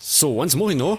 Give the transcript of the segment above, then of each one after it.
So, eins mache ich noch.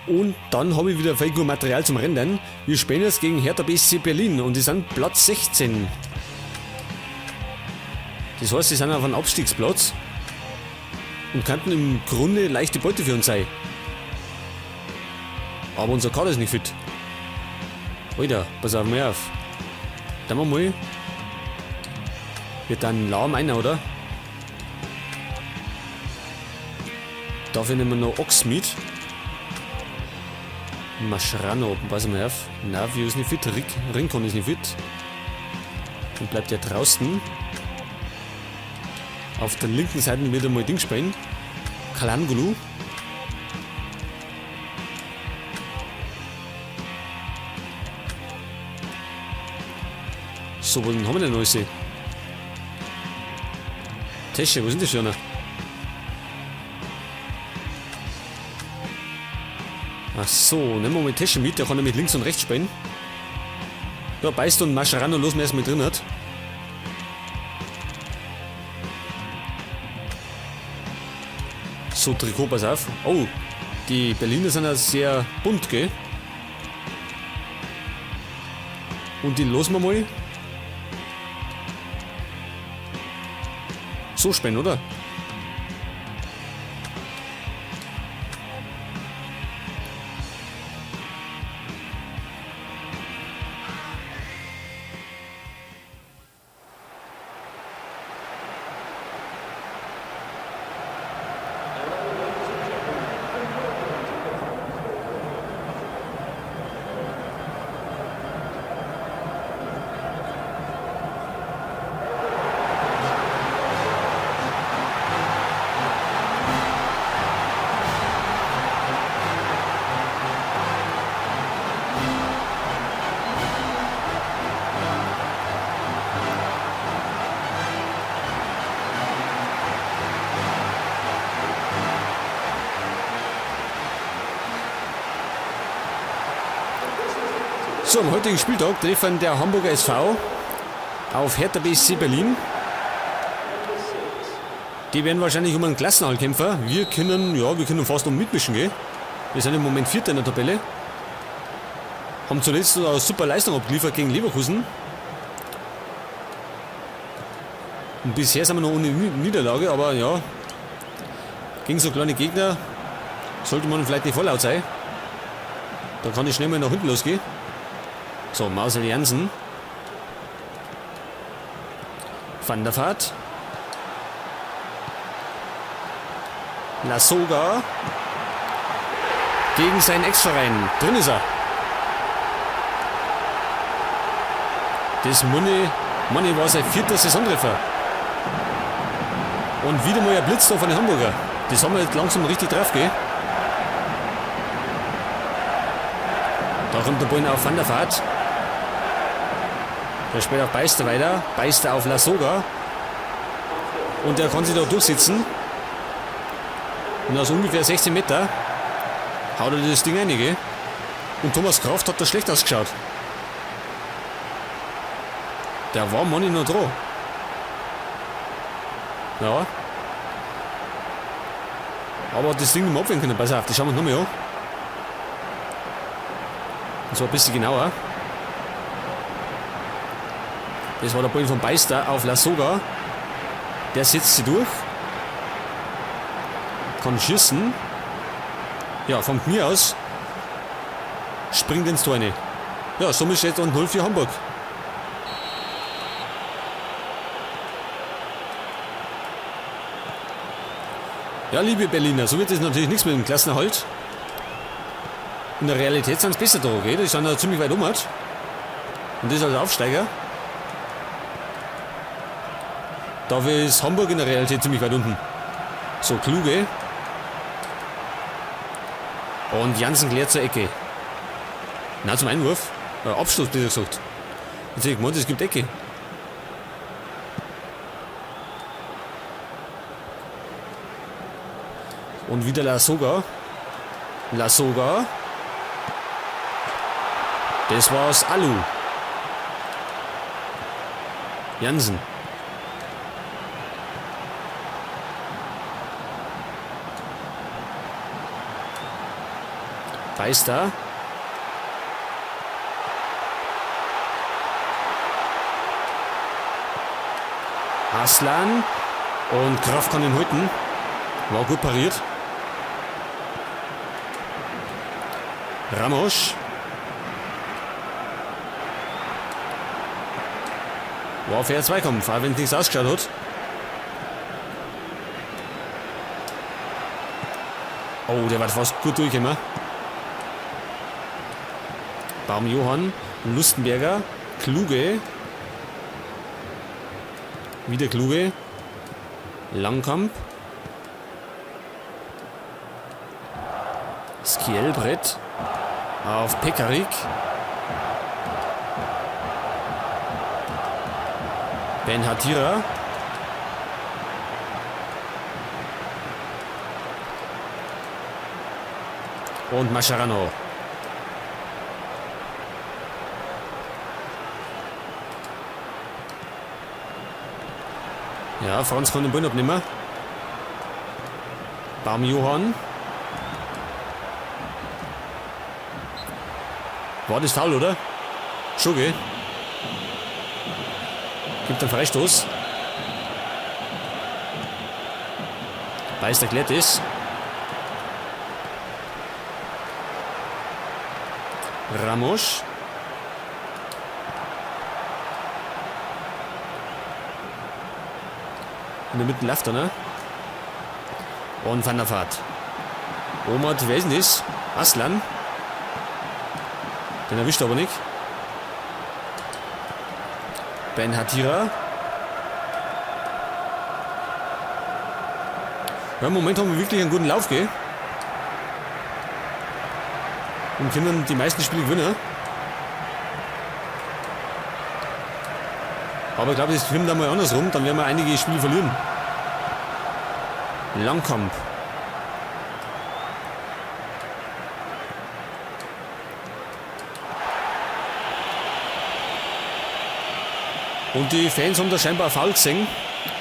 Und dann habe ich wieder viel gut Material zum Rendern. Wir spielen jetzt gegen Hertha BSC Berlin und die sind Platz 16. Das heißt, sie sind auf einem Abstiegsplatz und könnten im Grunde leichte Beute für uns sein. Aber unser Kader ist nicht fit. Alter, pass auf mal auf. Dann wir mal. Wird dann lahm einer, oder? Dafür nehmen wir noch Ochs mit. Mascherano, pass mal auf. Navio ist nicht fit, Rincon ist nicht fit. Dann bleibt er draußen. Auf der linken Seite wird er mal Ding spielen. Kalangulu. So, wo haben wir denn alles? Tesche, wo sind die schon? Ach so, nehmen wir mal Tesche mit, der kann nämlich links und rechts spielen. Ja, beißt und Mascherano los, mehr erstmal drin hat. So, Trikot, pass auf. Oh, die Berliner sind ja sehr bunt, gell? Und die losen wir mal. So spielen, oder? So, am heutigen Spieltag treffen der Hamburger SV auf Hertha BSC Berlin. Die werden wahrscheinlich um einen Klassenerhalt kämpfen. Wir können, ja, wir können fast um mitmischen, gell? Wir sind im Moment Vierter in der Tabelle. Haben zuletzt eine super Leistung abgeliefert gegen Leverkusen. Und bisher sind wir noch ohne Niederlage, aber ja, gegen so kleine Gegner sollte man vielleicht nicht voll laut sein. Da kann ich schnell mal nach hinten losgehen. So, Marcel Jansen. Van der Vaart. Lasogga. Gegen seinen Ex-Verein. Drin ist er. Das Money war sein vierter Saisontreffer. Und wieder mal ein Blitz da von den Hamburger. Das haben wir jetzt langsam richtig drauf, gell? Da kommt der Ball auf Van der Vaart. Der spielt auf Beister weiter. Beister auf Lasogga. Und der kann sich da durchsetzen. Und aus ungefähr 16 Meter haut er das Ding rein, gell? Und Thomas Kraft hat da schlecht ausgeschaut. Der war Money noch dran. Ja. Aber hat das Ding nicht mehr abwehren können. Pass auf, das schauen wir uns nochmal an. Und zwar ein bisschen genauer. Das war der Ball von Beister auf Lasogga. Der setzt sie durch. Kann schießen. Ja, vom Knie aus. Springt ins Tor rein. Ja, somit steht dann 0 für Hamburg. Ja, liebe Berliner, so wird es natürlich nichts mit dem Klassenerhalt. In der Realität sind es besser da, gell? Die sind ja ziemlich weit um. Und das als Aufsteiger. Dafür ist Hamburg in der Realität ziemlich weit unten. So, Kluge. Und Jansen klärt zur Ecke. Na, zum Einwurf. Abschluss, besser gesagt. Jetzt hätte ich gemeint, es gibt Ecke. Und wieder Lasogga. Lasogga. Das war's Alu. Jansen. Beister. Aslan. Und Kraft kann ihn halten. War gut pariert. Ramos. War fair Zweikampf, auch wenn es nichts ausgeschaut hat. Oh, der war fast gut durchgekommen. Baum Johann, Lustenberger, Kluge. Wieder Kluge. Langkamp. Skielbrett auf Pekarik. Ben Hatira. Und Mascherano. Ja, Franz kann den Ball abnehmen. Baum Johann. War das faul, oder? Schon, gell? Gibt einen Freistoß. Beister klärt es. Ramos. In der Mitte läuft er, ne? Und Van der Vaart. Omar, wer ist denn das? Aslan. Den erwischt er aber nicht. Ben Hatira. Ja, im Moment haben wir wirklich einen guten Lauf, gell? Und können die meisten Spiele gewinnen. Aber ich glaube, das kommt dann mal andersrum. Dann werden wir einige Spiele verlieren. Langkamp. Und die Fans haben da scheinbar faul gesehen.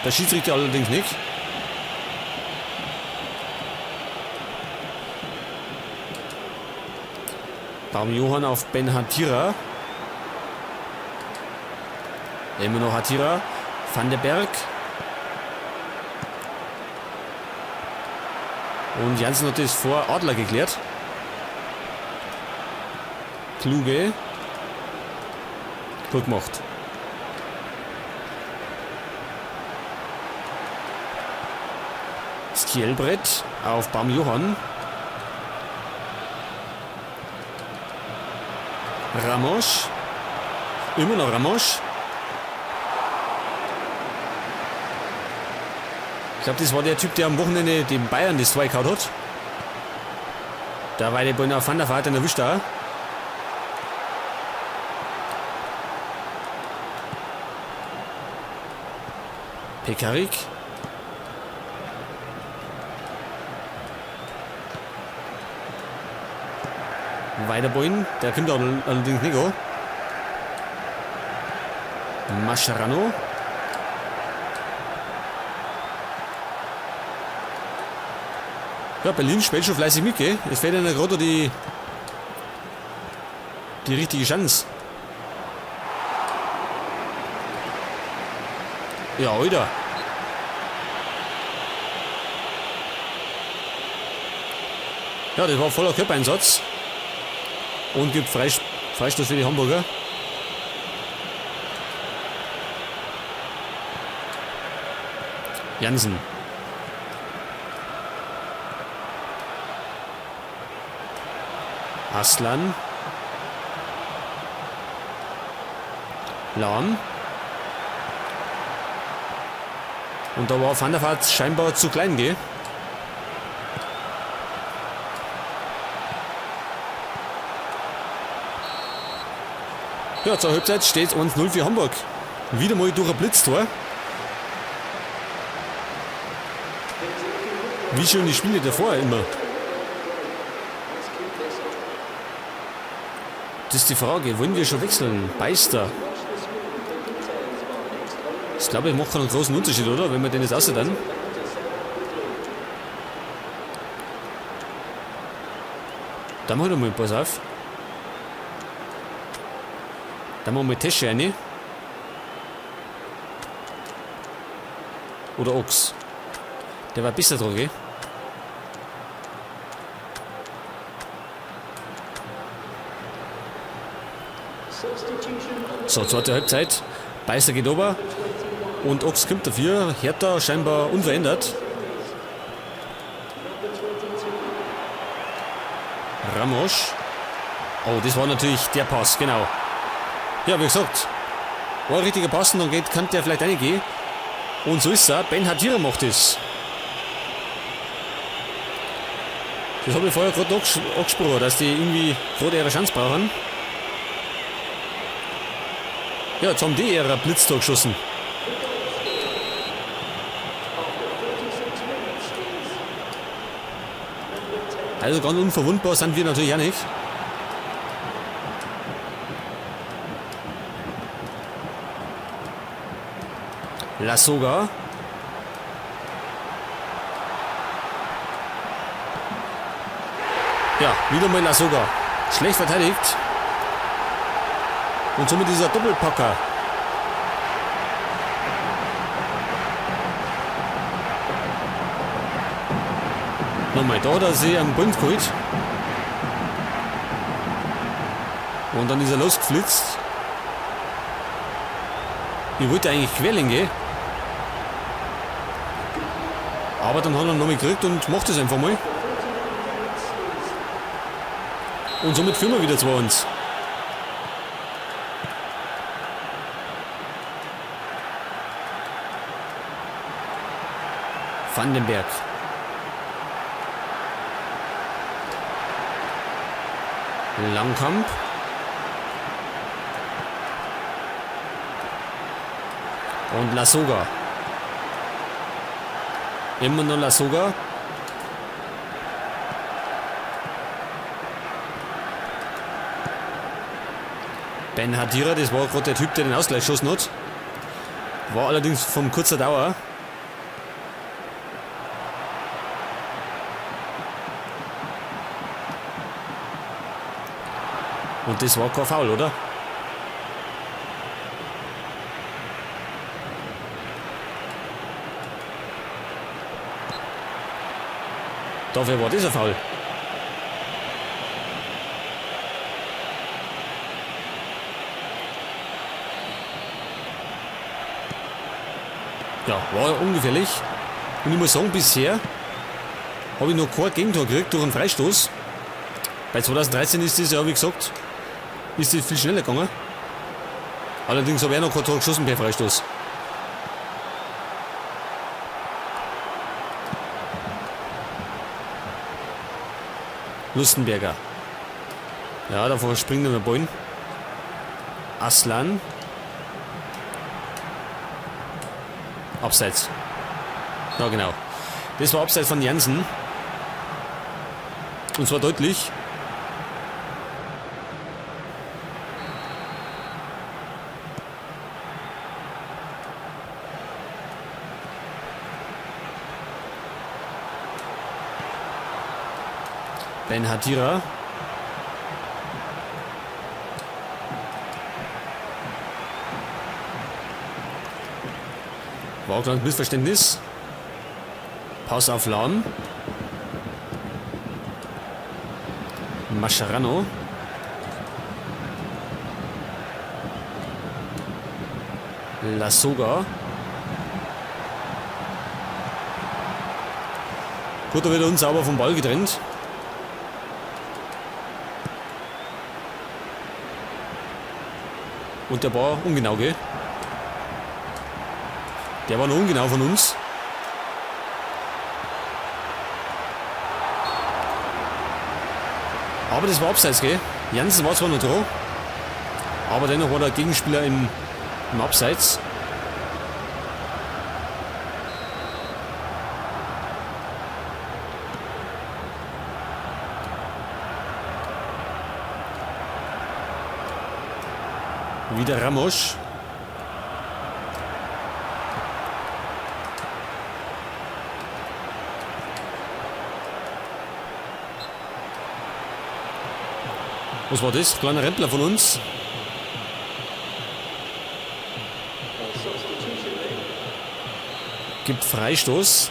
Der Schiedsrichter allerdings nicht. Baum Johann auf Ben Hatira. Immer noch Hatira. Van der Berg. Und Jansen hat das vor Adler geklärt. Kluge. Gut gemacht. Skielbrett auf Baum Johann. Ramos. Immer noch Ramos. Ich glaube, das war der Typ, der am Wochenende den Bayern das Tor gehauen hat. Da war der Ball Van der Vaart, den erwischt da. Pekarik. Weiter Boin, der kommt allerdings nicht an. Mascherano. Ja, Berlin spielt schon fleißig mit, gell? Es fehlt ihnen gerade die richtige Chance. Ja, Alter. Ja, das war voller Körpereinsatz. Und gibt Freistoß für die Hamburger. Jansen. Aslan. Lahm. Und da war Van der Vaart scheinbar zu klein, gell? Ja, zur Halbzeit steht 1-0 für Hamburg. Wieder mal durch ein Blitztor. Wie schön die Spiele davor immer. Das ist die Frage, wollen wir schon wechseln? Beister. Ich glaube, es macht keinen großen Unterschied, oder? Wenn wir den jetzt außer dann. Da mach ich mal, pass auf. Da machen wir Tesche rein. Oder Ochs. Der war besser dran, gell? So, zweite Halbzeit. Beißer geht ober. Und Ochs kommt dafür. Hertha scheinbar unverändert. Ramos. Oh, das war natürlich der Pass, genau. Ja, wie gesagt, war ein richtiger Pass und dann geht, kann der vielleicht reingehen. Und so ist es. Ben Hatira macht es. Das habe ich vorher gerade angesprochen, dass die irgendwie gerade ihre Chance brauchen. Ja, jetzt haben die ihre Blitztor geschossen. Also ganz unverwundbar sind wir natürlich auch nicht. Lasogga. Ja, wieder mal Lasogga. Schlecht verteidigt. Und somit dieser Doppelpacker. Nochmal, da hat er sich am Bund geholt. Und dann ist er losgeflitzt. Ich wollte eigentlich querlegen gehen. Aber dann hat er nochmal gekriegt und macht es einfach mal. Und somit führen wir wieder 2-1. Vandenberg. Langkamp. Und Lasogga. Immer noch Lasogga. Ben Hadira, das war gerade der Typ, der den Ausgleich geschossen hat. War allerdings von kurzer Dauer. Und das war kein Foul, oder? Dafür war das ein Foul. Ja, war ungefährlich. Und ich muss sagen, bisher habe ich noch kein Gegentor gekriegt durch einen Freistoß. Bei 2013 ist das ja, wie gesagt, ist das viel schneller gegangen. Allerdings habe ich auch noch kein Tor geschossen per Freistoß. Lustenberger. Ja, davor springt er Ball. Aslan. Abseits. Ja, genau. Das war Abseits von Jansen. Und zwar deutlich. Ben Hatira. War auch ein Missverständnis. Pass auf Lahm. Mascherano. Lasogga. Gut, da wird er unsauber vom Ball getrennt. Und der war ungenau, gell? Der war noch ungenau von uns. Aber das war abseits, gell? Jansen war zwar noch dran, aber dennoch war der Gegenspieler im Abseits. Wieder Ramos. Was war das? Kleiner Rempler von uns. Gibt Freistoß.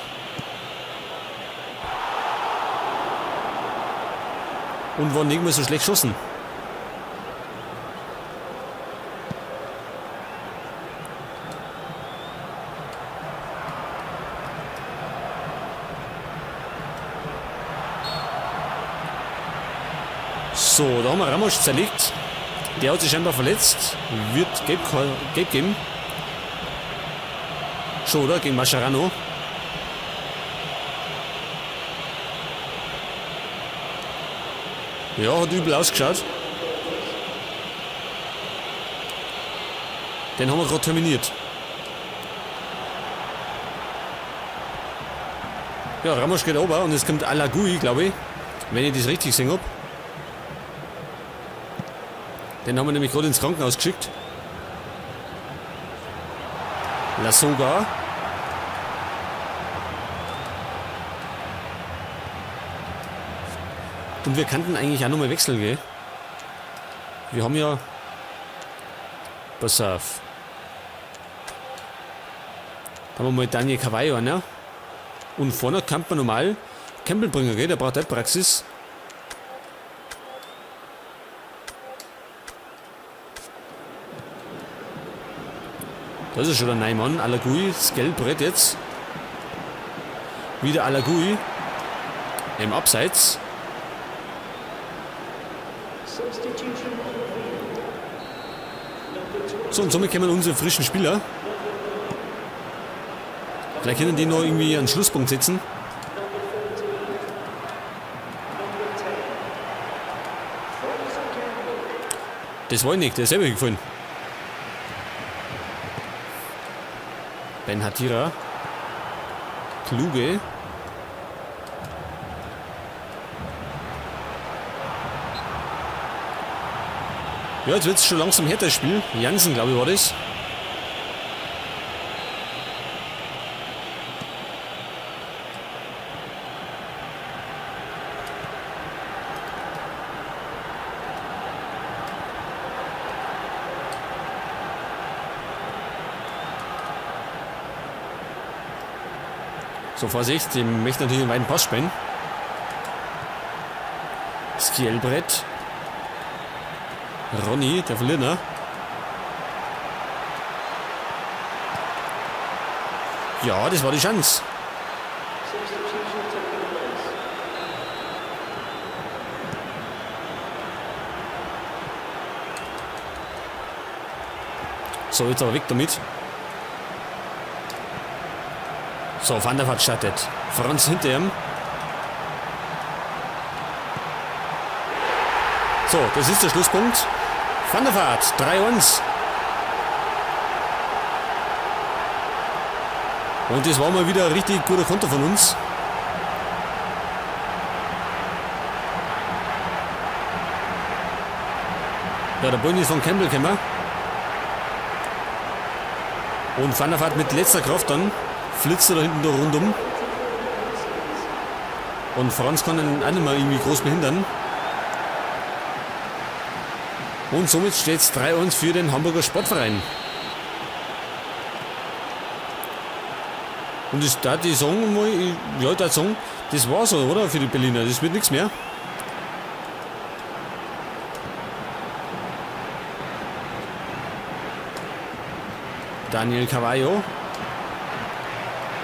Und war nicht mehr so schlecht geschossen. So, da haben wir Ramos zerlegt. Der hat sich scheinbar verletzt. Wird gelb, gelb geben. Schon, oder? Gegen Mascherano. Ja, hat übel ausgeschaut. Den haben wir gerade terminiert. Ja, Ramos geht ober und es kommt Alagui, glaube ich. Wenn ich das richtig gesehen habe. Den haben wir nämlich gerade ins Krankenhaus geschickt. Lasogga. Und wir könnten eigentlich auch nochmal wechseln, gell? Wir haben ja... Pass auf. Da haben wir mal Daniel Carvalho, ne? Und vorne kann man normal Campbell bringen, gell? Der braucht auch Praxis. Das ist schon der Neumann. Alagui, das Gelbbrett jetzt. Wieder Alagui. Im Abseits. So, und somit kommen unsere frischen Spieler. Vielleicht können die noch irgendwie einen Schlusspunkt setzen. Das war ich nicht, der ist selber gefallen. Ben Hatira. Kluge. Ja, jetzt wird es schon langsam härter, das Spiel. Jansen, glaube ich, war das. So, Vorsicht, ich möchte natürlich einen weiten Pass spielen. Skjelbred. Ronny, der verliert, ne? Ja, das war die Chance. So, jetzt aber weg damit. So, Van der Vaart startet. Franz hinter ihm. So, das ist der Schlusspunkt. Van der Vaart, 3-1. Und das war mal wieder ein richtig guter Konter von uns. Ja, der Ball ist von Campbell gekommen. Und Van der Vaart mit letzter Kraft dann. Flitzt er da hinten da rundum. Und Franz kann ihn auch nicht mehr irgendwie groß behindern. Und somit steht es 3-1 für den Hamburger Sportverein. Und das da die sagen mal, ja, da sagen, das war so, oder? Für die Berliner. Das wird nichts mehr. Daniel Carvalho.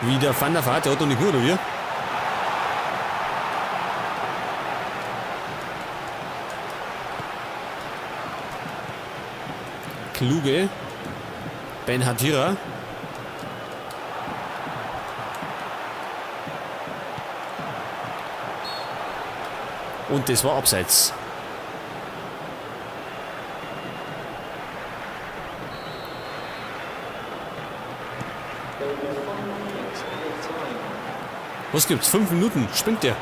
Wieder Van der Vaart, der hat noch nicht gut, oder wie? Kluge. Ben Hatira. Und das war abseits. Was gibt's? 5 Minuten. Spinnt der.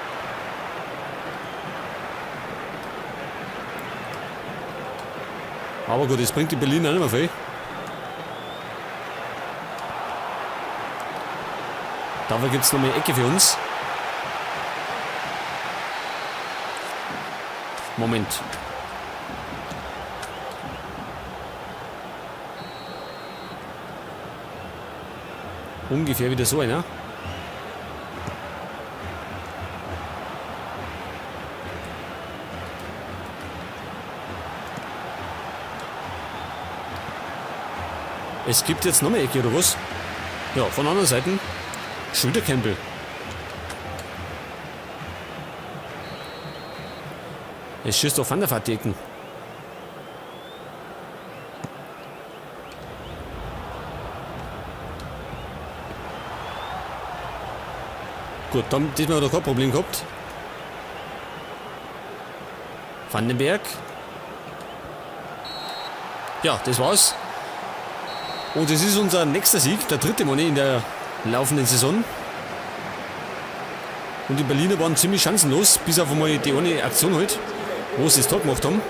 Aber gut, das bringt die Berliner nicht mehr viel. Dafür gibt's noch mehr Ecke für uns. Moment. Ungefähr wieder so einer. Es gibt jetzt noch mehr Ecke, oder was? Ja, von anderen Seiten. Schon wieder Campbell. Es schießt auf Van der Vaart die Ecken. Gut, dann diesmal hat er kein Problem gehabt. Vandenberg. Ja, das war's. Und es ist unser nächster Sieg, der dritte Money in der laufenden Saison. Und die Berliner waren ziemlich chancenlos, bis auf einmal die eine Aktion halt, wo sie es top gemacht haben.